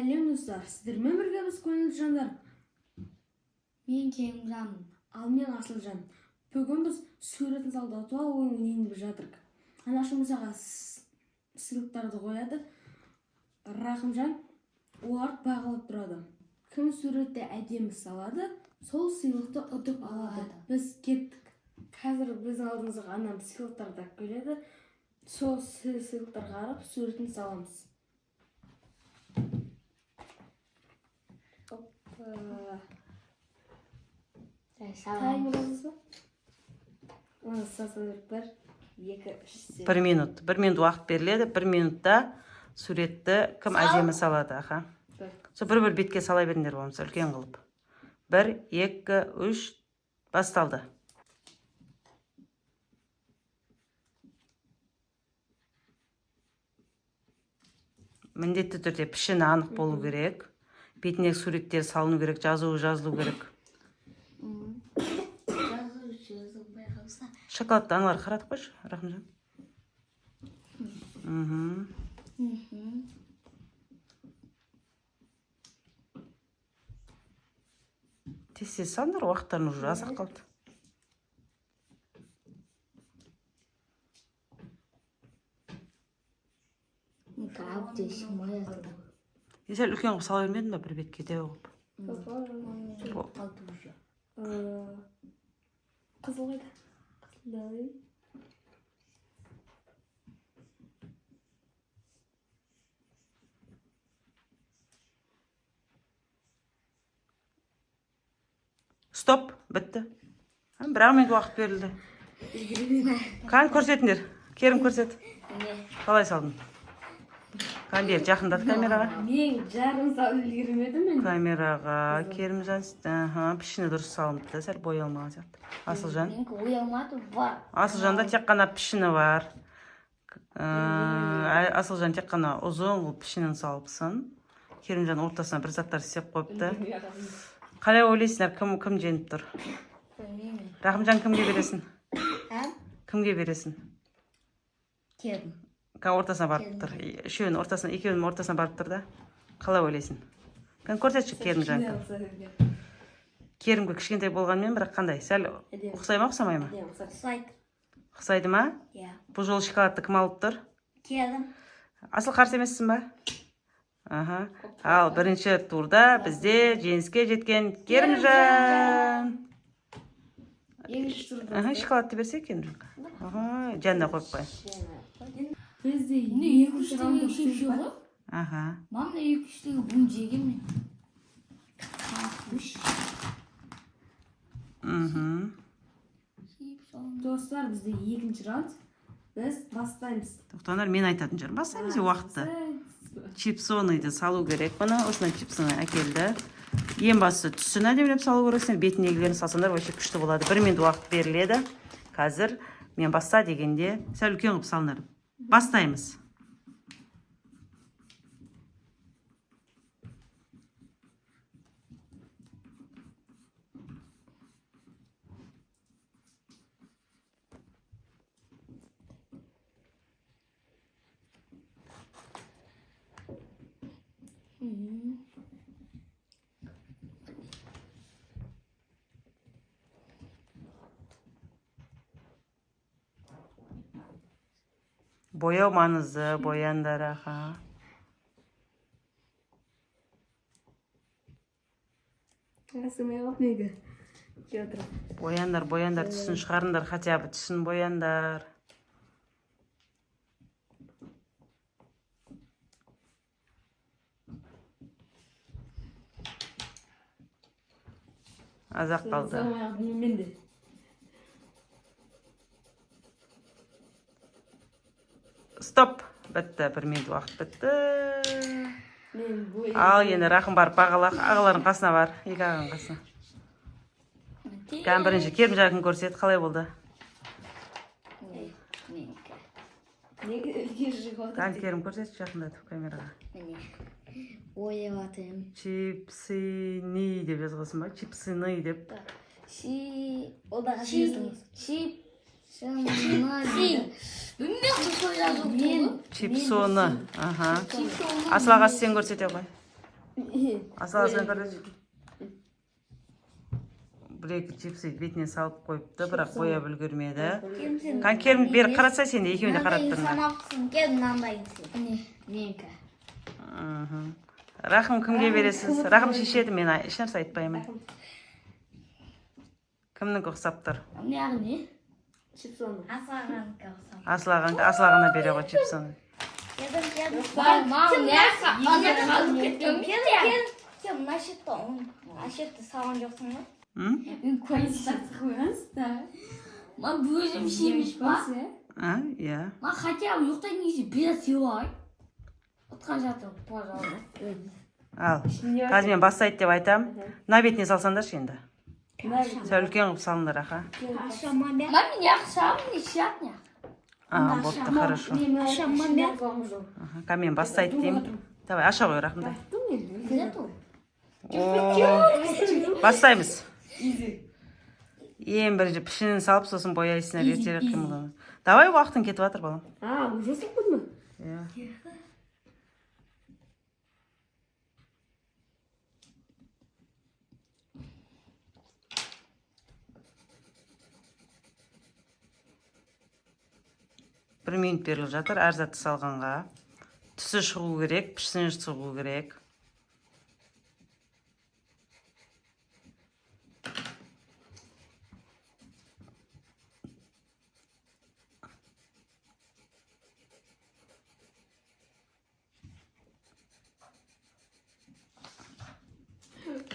Сәлем, достар! Сіздермен бірге біз, көңілді жандар. Мен Керімжанмын. Ал мен Асылжан. Бүгін біз суретін салуда туралы ойын ойнайын деп жатырмық. Анашым мысалға сыйлықтарды қояды. Рахымжан оларды бағалап тұрады. Кім суретті әдемі салады, сол сыйлықты ұтып алады. Алады. Біз кеттік. Қазір біздің алдымызға анам сыйлықтарды алып келеді. Сол сыйлықтарға қарап суретін саламыз. Опа. Салам. Таймер аласыз ба? Оны салсаңдар, бір, екі, үш, сен. Бір минут, бір минут уақыт беріледі. Бір минутта суретті кім әдемі салады, аха. Бір. Сол бір бір бетке сала беріңдер болмаса үлкен қылып. Бір, екі, үш, басталды. Міндетті түрде пішіні анық болу керек, бетіндегі суреттер салыну керек, жазуы жазылу керек. Жазу жазылмай қалса. Шоколадты аналар қаратып қойшы, Рахымжан. Мхм. Тез тез салыңдар, уақыттарың уже аз ақ қалды. Әбден сыймай жатыр. Е, сәл үлкен қылып сала бермедің ба бір бетке дәу қылып? Қалды уже. Қызыл қайда? Қызылды алайын. Стоп, бітті. Бір ақ минут уақыт берілді. Кәні, көрсетіңдер. Керім, көрсет. Қалай салдың? Кәні, бері жақындат камераға. Мен жарым салып үлгермедім мен. Камераға, Керімжан. Аха, пішіні дұрыс салыныпты, сәл боялмаған сияқты. Асылжан. Менікі оялмады бар. Асылжанда тек қана пішіні бар. Асылжан тек қана ұзын қылып пішінін салыпсың. Керімжан ортасына бір заттар істеп қойыпты. Қалай ойлайсыңдар, кім кім жеңіп тұр? Білмеймін. Рахымжан, кімге бересің? А? Кімге бересің? Керім. Ортасына барып тұр. Үшеуінің ортасына, екеуінің ортасына барып тұр да. Қалай ойлайсың? Кәне, көрсетші, Керімжан. Керімге кішкентай болғанмен, бірақ қандай? Сәл Әдемі. ұқсай ма, ұқсамай ма? Әдемі ұқсайды. Ұқсайды. Ұқсайды ма? Иә. Бұл жолы шоколадты кім алып тұр? Керім. Асыл, қарсы емессің ба? Аха. Ал бірінші турда бізде жеңіске жеткен Керімжан. Екінші турда. Аха, шоколадты берсе Керімжанға. Аха, жанына қойып қой. Бізде Міне, екі үш теңге шеше ғой. Аха. Мам, екі үш теңге бұны жеген мен. Үш. Мхм. Достар, бізде екінші раунд. Біз бастаймыз. Тоқтаңдар, мен айтатын шығармын. Бастаймыз уақытты. Чипсоныйды салу керек. Мына осындай чипсоны әкелді. Ең бастысы, түсін әдемілеп салу керексіңдер. Бетіндегілерін салсаңдар, вообще күшті болады. Бір минут уақыт беріледі. Қазір мен баста дегенде сәл үлкен қылып салыңдар. Бастаймыз. Бояу маңызды, бояндар, аха. Сыймай қалды неге? Келіп отыр. Бояндар, бояндар, түсін шығарыңдар, хотя бы түсін бояндар. Аз ақ қалды. Сыймай қалды мен де. Стоп, бітті, бір минут уақыт бітті. Мен бой. Ал енді, Рахым, барып бағала, ағаларың қасына бар, екі ағаның қасына. Кәні, бірінші Керімжанікін көрсет, қалай болды? Менікі. Неге ілгері шығып отыр? Кәні, Керім, көрсетші жақындатып камераға. Міне. Бояп жатырмын. Чипсыны деп жазғансың ба? Чипсыны деп. Си. О да Чип. Чипсоны. Білмей қой жазып. Чипсоны. Аха. Асыл ағасы, сен көрсете ғой. Асыл, сен көрсетші. Бір екі чипсы бетіне салып қойыпты, бірақ бояп үлгермеді. Кән, Керім, бері қараса, сен де, екеуің де қарап тұрыңдар. Санапсың, кел, мынандай. Не, менікі. Рахым, кімге бересіз? Рахым шешеді, мен ешнәрсе айтпаймын. Кімнікі ұқсап тұр? Мына не? Чипсоны. Асағанікі ұқсап. Асыл ағаң, Асыл ағана бере ғой чипсоны. Келдім, келдім. Мам, не қалып кеткен? Кел, кел. Сен мына шетті, мына шетті салған жоқсың ба? М? Мен квалификация қойғансыз да. Мам, өзім жеміш па? А, иә. Мам, хотя бы ұйықтайтын кезде біраз жеп алайын. Ұтқан жатыр, пожалуйста. Ал, қазір мен бастайды деп айтамын. Мына бетіне салсаңдаршы енді. Сәл үлкен қылып салыңдар, аха. Мам, мен ақшам, не шатня. А, бопты, хорошо. Аха, қазір мен бастайды деймін. Давай, аша ғой, Рахымдай. Нету? О, бастаймыз. Ең бірінші пішінін салып, сосын бояйсыңдар, ертерек қимылдана. Давай, уақытың кетіп жатыр, балам. А, уже салып қойды ма? Иә. Бір минут беріліп жатыр әр затты салғанға. Түсі шығу керек, пішіні шығу керек.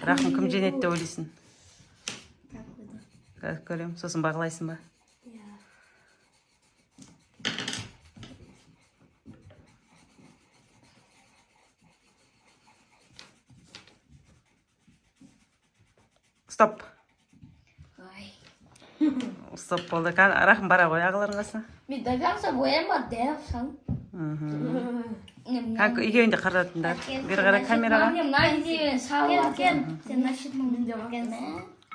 Рахым, кім жеңеді деп ойлайсың? Қазір көремін. Сосын бағалайсың ба? Иә. Стоп. Ай. Стоп болды. Рахым, бара ғой ағаларың қасына. Мен до конца боянба, дәп. Кән, екеуің де қаратыңдар. Бері қара камераға. Мына мен салып кел. Сен мына шетін.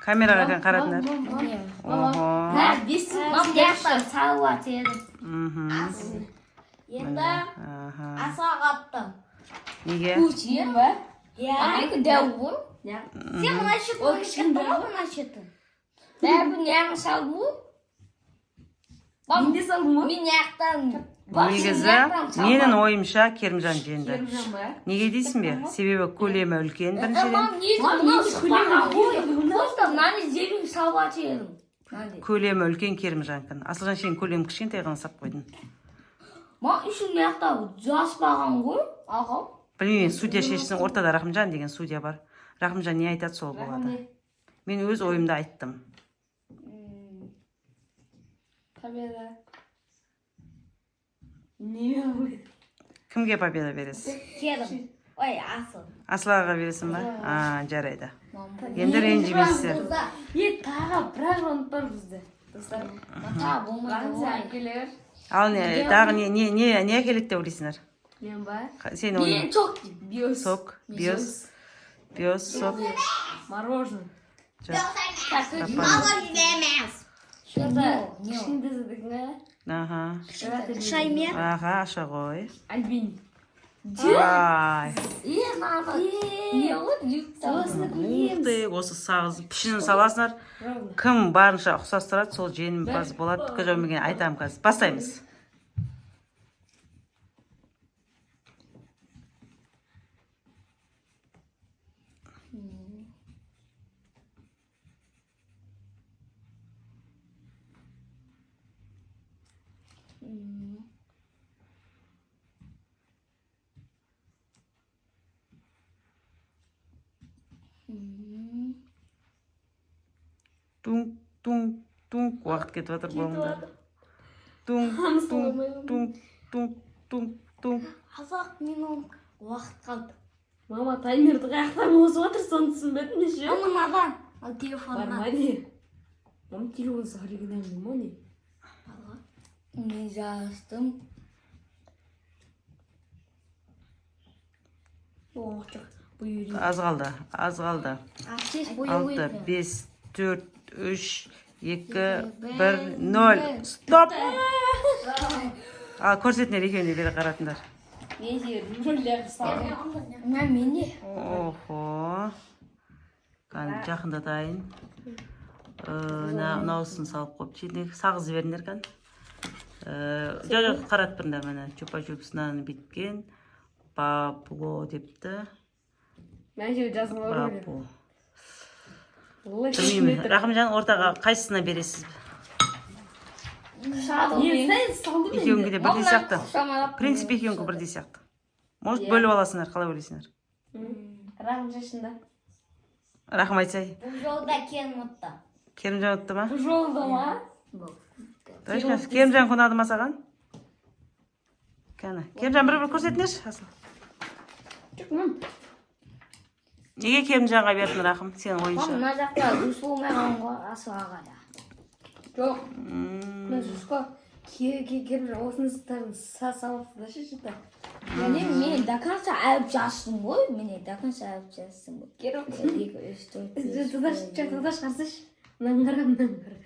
Камераға кән қаратыңдар. Охо. Мам, жақта салып едім. Енді Аха. аса қаттым. Неге? Кучер ба? Иә. Менікі дәу ғой. Иә. Сен мына шетін кішкентай ма, мына шетін? Бәрібір неғын салдым ғой. Мам, Мен де салдым ғой. мен жақтан. Негізі менің ойымша, Керімжан жеңді. Керімжан ба? Неге дейсің бе? Себебі көлемі үлкен біріншіден. Мам, негізі мынау шықпаған ғой. Просто мынаны зелень салып едім. Мынандай. Көлемі үлкен Керімжанкін. Асылжан, сенің көлемі кішкентай ғана салып қойдың. Мам, еще мына жақта жазбаған ғой, ағам. Білмеймін, судья шешсін. Ортада Рахымжан деген судья бар. Рахымжан не айтады, сол болады. Мен өз ойымды айттым. Победа. Не ғой? Кімге победа бересіз? Керім. Ой, Асыл. Асыл ағаға бересің ба? А, жарайды. Енді ренжімейсіздер. Е, тағы бір раунд бар бізде. Достар, Тағы болмайды рахым, ғой. сен келер. Ал не, тағы не әкеледі деп ойлайсыңдар? Мен ба? Сен ойың. Мен сок деймін. Биос. Сок, биос, биос, сок. Мороженое. Жоқ. Таппадым. Жібермес. Не, не. Кішкентай задың, Аха. а? Шаймен. Аха, аша ғой. Альбин. Вай. Е, мынаны. Не ғой, жүк. Осыны Ух көргенбіз. ты, осы сағыз пішінін саласыңдар. Ровно. Кім барынша ұқсастырады, сол жеңімпаз болады. Жоқ, айтамын қазір. Бастаймыз. Тунг, тунг, тунг. Уақыт кетіп жатыр, болыңдар. Тунг, тунг, тунг, тунг, тунг, тунг. Аз-ақ минут уақыт қалды. Мама, таймерді қаяқтан қосып жатыр, соны түсінбедім мен ше. Ал мынадан, ал Бар телефоннан. ма не? Мама, телефон оригинальный ма не? Мен жаздым. Бұйырын. Аз қалды, аз қалды. Тез бояу 6, керек. 5, 4, 3, 2, 1, 0. Стоп! Ал, көрсетіңдер, екеуіне бері қаратыңдар. Мен жібердім, рөлдерді салдым. Мына менде. Охо, кәні, жақындатайын. Мына мынауысын салып қойып, шетіне сағыз беріңдер, кәні. Жоқ, жоқ, қаратып тұрыңдар. Міне, чупа чупсынан бүйткен бабло депті. Мына жерде жазылған рөлі. Бабло, білмеймін. Рахымжан, ортаға қайсысына бересіз? Не салдым енді. Екеуіңге де бірдей сияқты, в принципе, екеуінікі бірдей сияқты. Может, бөліп аласыңдар, қалай ойлайсыңдар? Рахым шашында. Рахым, айтсай. Бұл жолда Керім ұтты. Керімжан ұтты ма? Бұл жолда ма? Точно, Керімжан ұнады ма саған? Кәні, Керімжан, бір бір көрсетіңдерші, Асыл. Жоқ, мен Неге Керімжанға бердің, Рахым, сенің ойыңша? Мына жақта дұрыс болмай қалған ғой Асыл ағада. Жоқ. Мен жуско келіп осыныстарын салыпты да шешті. Міне, мен до конца әліп жаздым ғой. Міне, до конца әліп жаздым ғой. Керім. Бір, екі, үш, төрт, бес. Туда шығарсайшы. Мынаны қара, мынаны қара.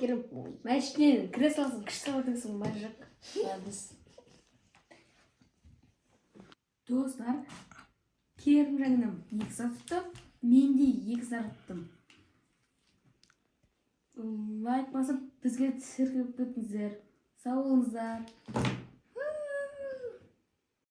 Керім, мына ішінен кіре саласың, күш салады бар жоқ. Біз. Достар, Керімжаннан екі зат ұтты, мен де екі зат ұттым. Лайк басып, бізге тіркеліп кетіңіздер. Сау болыңыздар.